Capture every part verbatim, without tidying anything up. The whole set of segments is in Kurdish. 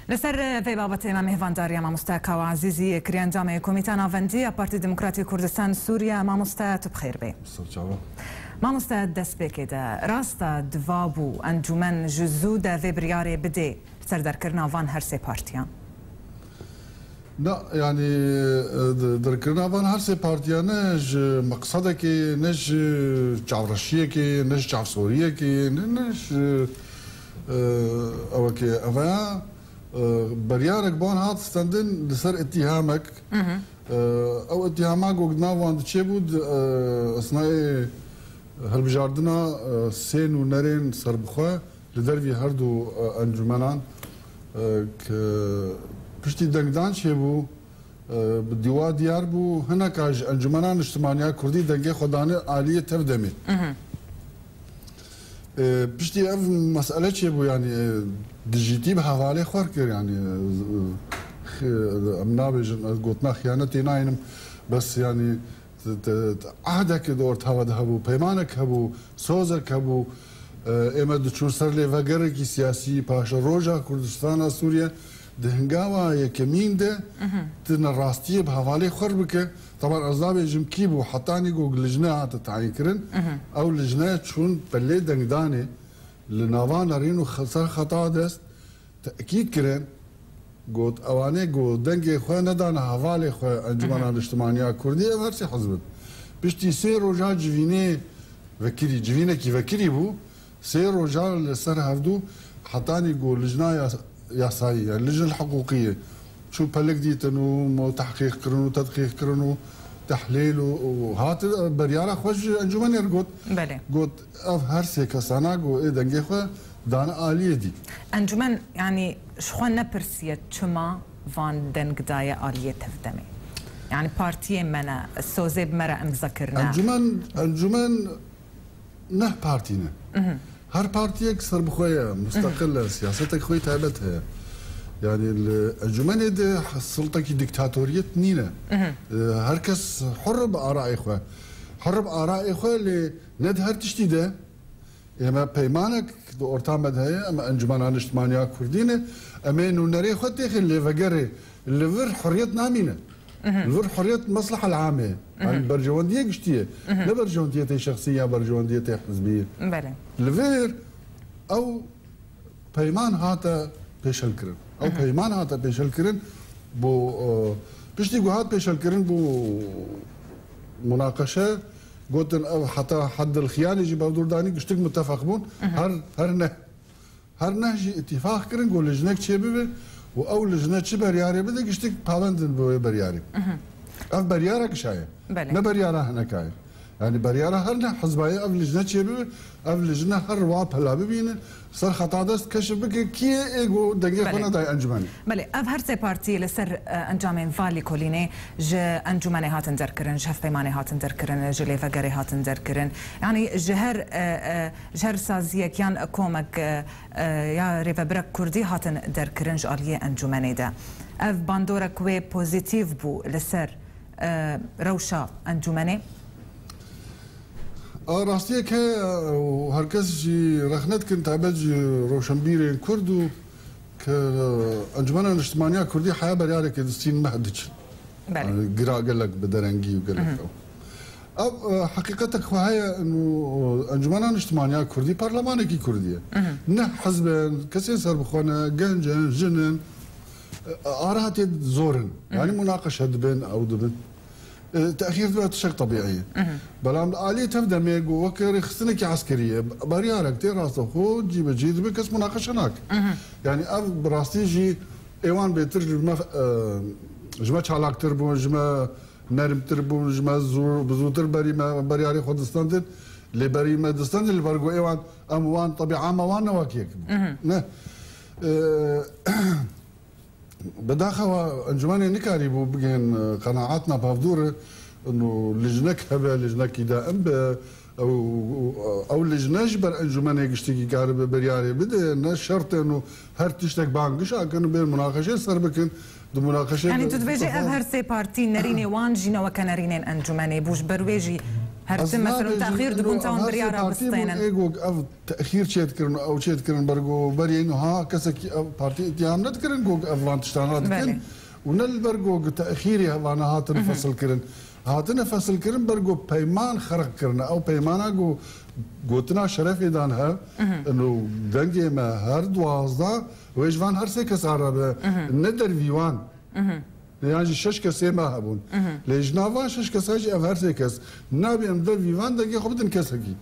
Li ser vê babetê me mêhvandariya mamoste Kawa Ezîzî kiriye, endamê Komîta Navendî ya Partî Demokratî Kurdistan Sûriye. Mamoste, tu bi xêr bê. Ser çava. Mamoste, destpêkê de rast e, divabû encûmen ji zû de vê biryarê bidê li ser derkirina van her sê partiyan? Na, yanî, e, d-, derkirina van her sê partiyan ne ji meqsedekê, ne ji çavreşiyekê, ne ji çavsoriyekê, ne, ne ji, e, ewekê. Ev e, e, biryarek ban hat stendin li ser îtîhamek. E, ew îtîhama ku di nav wan de çêbû, di, e, esnayê hilbijardina, e, sê nûnerên serbixwe li dervî her du, e, encûmenan, e, ke piştî dengdan çêbû, e, bi dîwa diyar bû, hineka ji Encûmena Niştimaniya Kurdî dengê xwe dane aliyê Tevdemê. E, piştî ev mesele çêbû, yanî, e, dijîtî bi hevalê xwe kir, yanî, e, xi-, em nabêjin, ez gotina xiyanetê nayînim, bes, yanî, T-, t-, t-, ehdek di orta we de hebû, peymanek hebû, sozek hebû. E, ême diçûn ser lêvegerekî siyasî, paşeroja Kurdistana Sûriye di hingawa yekemîn de, mhm, tu nerastiyê bi hevalê xwe re bike. Teban ez nabêjim kî bû, hetanî ku lijne hate tayînkirin, mhm, ew lijne çûn pelê dengdanê, li nava nerîn û xe-, ser xeta dest, tekîd kirin, got, ewanê ku dengê xwe nedane hevalê xwe Encûmena, mhm, Niştimaniya Kurdî, ev her sê hizb in. Piştî sê roja civînê vekirî, civînekî vekirî bû, sê roja li ser hevdû hetanî ku lijna yas-, yasayî, yani lijnel hiqûqiyê, çû pelik dîtin û mo-, tehqîq kirin û tedqîq kirin û tehlîl û, û hat, e, beryara xwe ji encûmenê re got. Belê. Got, ev her sê kesana ku ê dengê xwe dane aliyê dî. Encûmen, yanî, ji xwe nepirsiye çima van deng daye aliyê Tevdemê? Yanî, partiyê me ne, sozê bi me re imze kirine. Encûmen, encûmen neh partî ne. Mhm. Her partiyek serbixwe ye, musteqil e, siyasetek xwe yê taybet heye. Yani li encûmenê de sultekî dîktatoriyet nîne. Mhm. E, her kes hur bi arayê xwe. Hur bi arayê xwe, lê ne di her tiştî de. Ême peymanek di orta me de heye, em Encûmena Niştimaniya Kurdî ne. Em ê nûnerê xwe têxin lê vegerê. Li vir huriyet namîne. Mhm. Li vir huriyet meslehel amê ye. Yani, mhm, berjewendiyê giştî ye. Mhm. Ne berjewendiyetê şexsî ya berjewendiyetê hizbî ye. Belê. Li vir ew peyman hate pêşelkirin. Ew, mhm, peyman hate pêşelkirin bo, e, piştî ku hat pêşelkirin bo munaqeşe, gotin ev heta heddil xiyanê jî berdûr danî, giştik mitefeq bûn. Mhm. Her, her ne Her neh jî îtîfaq kirin ku lijnek çêbibe û ew lijne çi beryarê bide, giştik pabend in bi wê beryarê. Mhm. Ev beryara gişa ye. Belê. Ne beryara hineka ye. Yani beryara her neh hizba ye, ev lijne çêbibe, ev lijne her wa pela bibîne, ser xeta dest keşif bike, kî ye ê ku dengê xwe, belê, nedaye encûmenê. Belê, ev her sê partî li ser, e, encamên va lêkolînê ji encûmenê hatin derkirin, ji hevpeymanê hatin derkirin, ji lêvegerê hatin derkirin. Yani ji her, e, e, ji her saziyek yan komek, e, e, ya rêvebirek kurdî hatin derkirin ji aliyê encûmenê de. Ev bandorek wê pozîtîf bû li ser, e, rewşa encûmenê? A, rastiyek heye û her kes jî rexne dikin, taybet jî rewşenbîrên kurd û ke, e, Encûmena Niştimaniya Kurdî heya beryarekê distîn meh diçin. Belê. Yani gira gelek bi derengî û gelek, mhm, ew. Ev, e, heqîqetek xwe heye, û, e, Encûmena Niştimaniya Kurdî, parlemanekî Kurdî ye. Mhm. Ne hizb in, kesên serbixwe ne, genc in, jin in, e, ara hatê zor in. Yani, mhm, munaqeşe dibin, ew dibin. E, texîr dibe tiştek tebîî ye. Mhm. Belam li aliyê tev demê ku weke rêxistinekî eskerî ye, beryarek tê rastexwe cîbecî dibe, kes munaqeşe nake. Mhm. Yani, ev bi rastî jî ê wan bêtir ji me, e, ji me çalaktir bûn, ji me nermtir bûn, ji me zû-, bi zûtir berî me beryarê xwe distendin. Lê berî me distendin, li ber ku ê wan, em wan, tebîa me wan ne wek yek bû. Mhm. Ne. E, bi daxewa encûmenê nikarîbû bigihên, e, qenaetna bavdûr, û lijnek hebe, lijnekî daim be, ew, ew lijne ji ber encûmenê giştikî karibe beryarê bide, ne şert in û her tiştek bangişa kin û bên munaqeşê ser bikin. Di munaqeşê... Yanî de tu dibêjî ev her sê partî nerînê wan jî ne weke nerînên encûmenê bû, ji ber wê jî Her çi, mesela, texîr dibûn, çawan biryara bistênin. Ê gog ev texîr çêdikirin, ew çêdikirin, bergo beriyê niha kesekî ev partî îtiham nedikirin, gog ev van tiştan radikin. Belê. Û ne li ber gog texîrê hevana hatine fesilkirin. Hatine fesilkirin, bergo peyman xerq kirine. Ew peymana go gotina şerefê dan hev, ino dengê me her duwazdeh, wê ji van her sê kesa re be, ne dervî wan. Yan jî şeş kesê me hebûn. Lê ji nav van şeş kesa jî ev her sê kes nabê em dervî van dengê xwe bidin kesekî.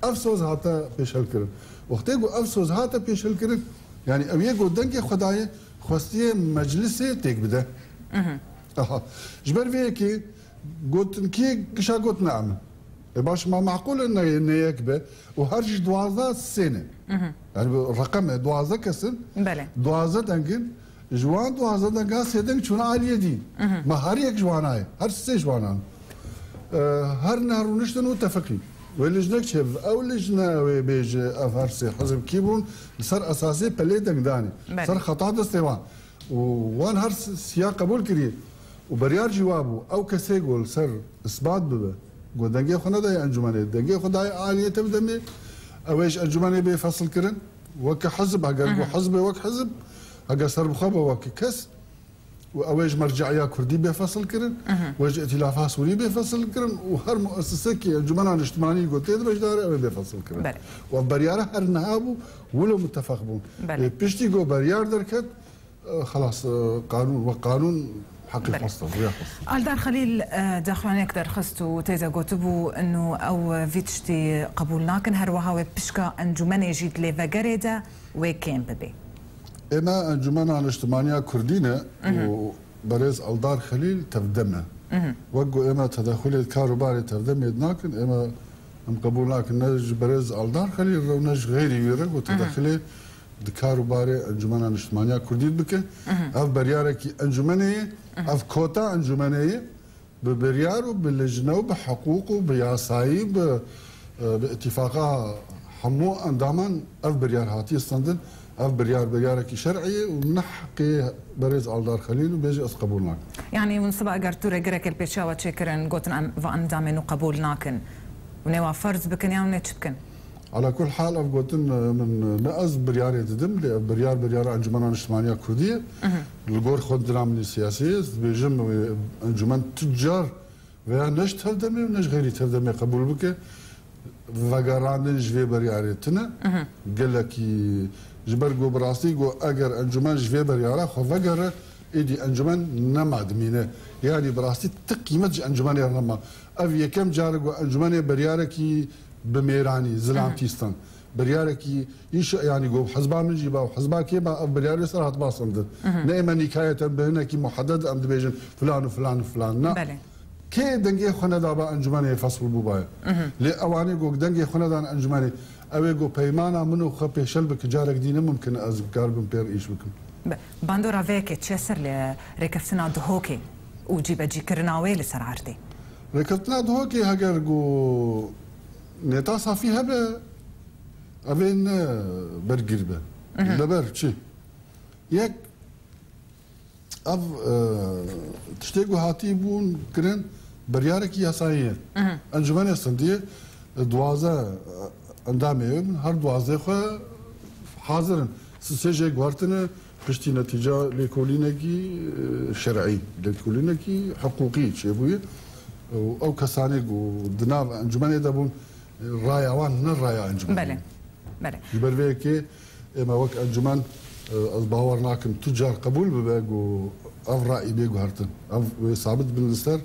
Ev soz hate pêşhilkirin. Wextê ku ev soz hate pêşhilkirin, yanî ew yê ku dengê xwe daye, xwestiye meclisê têk bide. Aha. Ji ber vê yekê gotinkê gişa gotina em. E baş, ma meqûl e ne, ne yek be û her ji duwazdeh sê ne. Yani bu rakam e, duwazdeh kesin. Belê. Duwazdeh dengin. Ji wan duwazdeh denga sê deng çûne aliyê dî. Ma her yek ji wana ye. Her sê ji wana ne. E, her ne rûniştin û tefiqî. Wê lijnek çêbibe. Ew lijne wê bêje ev her sê hizb kî bûn, li ser esasê pelê dengdanê. Belê. Ser xeta destê wan. Û wan her si-, siya qebûl kiriye. Û beryar jî wa bû. Ew kesê ku li ser isbat bibe, ku dengê xwe nedaye encûmenê, dengê xwe daye aliyê tevdemê, ew ê ji encûmenê bê fesilkirin, weke hizb, heger ku hizb be wek hizb, heger serbixwe be weke kes, û ew ê ji merce'iya kurdî bê fesilkirin, wê ji îtilafa sûrî bê fesilkirin û her muessiseke encûmena niştimanî ku tê de beşdar e, ew ê bê fesilkirin. Belê. Û ev beryara her niha bû, wilo mutefeq bûn. Belê. Ê, piştî ku beryar derket, Xelas, e, qanûn, we qanûn heqê xwestin, rêya xwestin. Aldar Xelîl, e, daxuyaniyek derxist û tê de gotibû, ino ew vî tiştî qebûl nakin, her wiha wê pişka encûmenê jî di lêvegerê de wê kêm bibê. Ême Encûmena Niştimaniya Kurdî ne û berêz Aldar Xelîl tevdem e. Wek ku ême tedexulê di kar û barê tevdemê de nakin, ême em qebûl nakin ne ji berêz Aldar Xelîl re û ne ji xeyrî wî re ku tedexulê di kar û barê Encûmena Niştimaniya Kurdî bike. Ev beryarekî encûmenê ye, ev kota encûmenê ye. Bi biryar û bi lijne û bi hiqûq û bi yasayî, bi, e, bi îtîfaqa hemû endaman ev biryar hatiye stendin. Ev biryar, biryarekî şer'î ye û ne heqê berêz Aldar Xelîl û bêje ez qebûl nakim. Yanî hûn siba eger tu rêgirek li pêşiya we çêkirin, gotin em va endamên û qebûl nakin, hûn ê wa ferz bikin yan hûn ê çi bikin? Ala kul hal ev gotin, e, min, e, ne ez biryarê didim, lê ev biryar, biryara Encûmena Niştimaniya Kurdî ye. Li gor xwendina min ê siyasî ye, ez dibêjim, e, encûmen tu car veya ne ji tevdemê û ne ji xeyrî tevdemê qebûl bike, vegerandin ji vê biryarê tune. Gelekî ji ber ku bi rastî ku eger encûmen ji vê biryara xwe vegere, êdî encûmen nema dimîne. Yanî bi rastî ti qîmet ji encûmenê re nema. Ev yekem car e ku encûmenê biryarekî bi mêranî, zilamtî stand. Biryarekî îş, yanî ku hizba min jî ba û hizba kê ba, ev biryar wê ser hatiba standin. Ne ême nîkayeten bi hinekî muhedded em dibêjin filan û filan û filan. Na. Belê. Kê dengê xwe nedaba encûmenê fesl bûbaye. Lê ewanê ku dengê xwe nedan encûmenê, ew ê ku peymana min û xwe pêşel bike, carek dî ne mimkin e ez bikaribim pê re îş bikim. Be-, bandora vê yekê çi ye ser li rêkeftina Duhokê û cîbecîkirina wê li ser erdê? Rêkeftina Duhokê heger ku nêta safî hebe, ev ê ne bergir be. Li ber çi? Yek, ev, e, tiştê ku hatî bûn kirin, biryarekî yasayî ye. Encûmenê Sindiyê, e, duwazdeh, e, endamê wê bin, her duwazdeh xwe hazir in. Sisê jê guhertine, piştî netîca lêkolînekî, e, şer'î, lêkolînekî hiqûqî çêbûye. Û ew kesanê ku di nav encûmenê de bûn, e, raya wan ne raya encûmenê. Belê. Belê. Ji ber vê yekê ême wek encûmen, e, ez bawer nakim tu car qebûl bibe ku ev rayî bê guhertin. Ev wê sabit bin li ser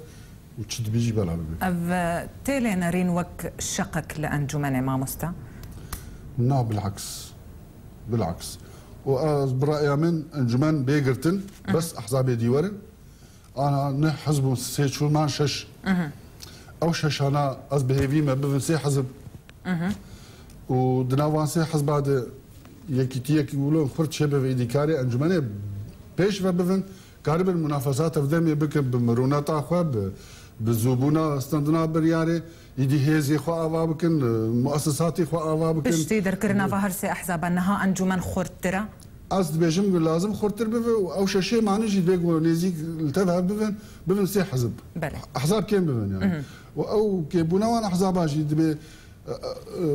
û çi dibî jî bela bibe. Ev, e, tê lê nerîn wek şeqek li encûmenê, mamoste? Na, bilaks. Bilaks. Û ez bi raya min encûmen bê girtin, bes ehzabê dî werin. Ana ne hizb û sê çûn man şeş. Ew şeşana ez bi hêvî me bibin sê hizb. Û di nav wan sê hizba de yekîtiyekî wilo xurt çêbibe, êdî karê encûmenê pêş ve bibin, karibin munafesa tevdemê bikin bi mirûneta xwe, bi, bi zûbûna standina biryarê, êdî hêzê xwe ava bikin, muesesatê xwe ava bikin. Piştî derkirina va her sê ehzaba niha encûmen xurttir e? Ez dibêjim ku lazim xurttir bibe û ew şeşê mane jî dibê ku nêzîk li tev hev bibin, bibin sê hizb. Belê. Ehzab kêm bibin yani. Û ew kêbûna wan ehzaba jî dibê, e, e, e,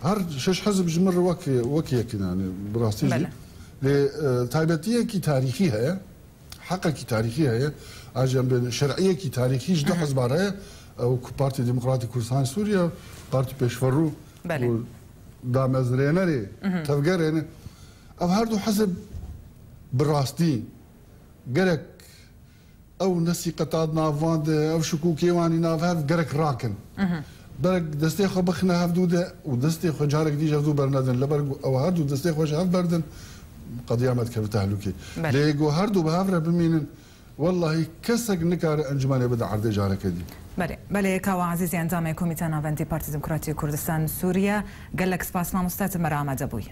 her şeş hizb ji min re wek, wek yek in, yani bi rastî jî. Belê. Lê, e, taybetiyekî tarîxî heye, heqekî tarîxî heye. A jî em bên şer'iyekî tarîxî ji du hizba re ye. Ew ku Partî Demokratîk Kurdistan Sûriye, Partî Pêşverû Belê. û damezrênerê, tevgerê ne. Ev her du hizb bi rastî gerek ew nesîqeta di nav van de, ev şikûkê wan î nav hev gerek rakin. Berek destê xwe bixine hevdû de û destê xwe carek dî ji hevdû bernedin. Li ber ku ew her du destê xwe ji hev berdin, qediya me dikeve tehlûkê. Belê. Lê ku her du bi hev re bimînin, wellahî kesek nikare encûmenê bide erdê careke dî. Belê, belê, Kawa Ezîzî, endamê Komîteya Navendî Partî Demokratî Kurdistan Sûriye. Gelek spas mamoste, tu me re amade bûyî.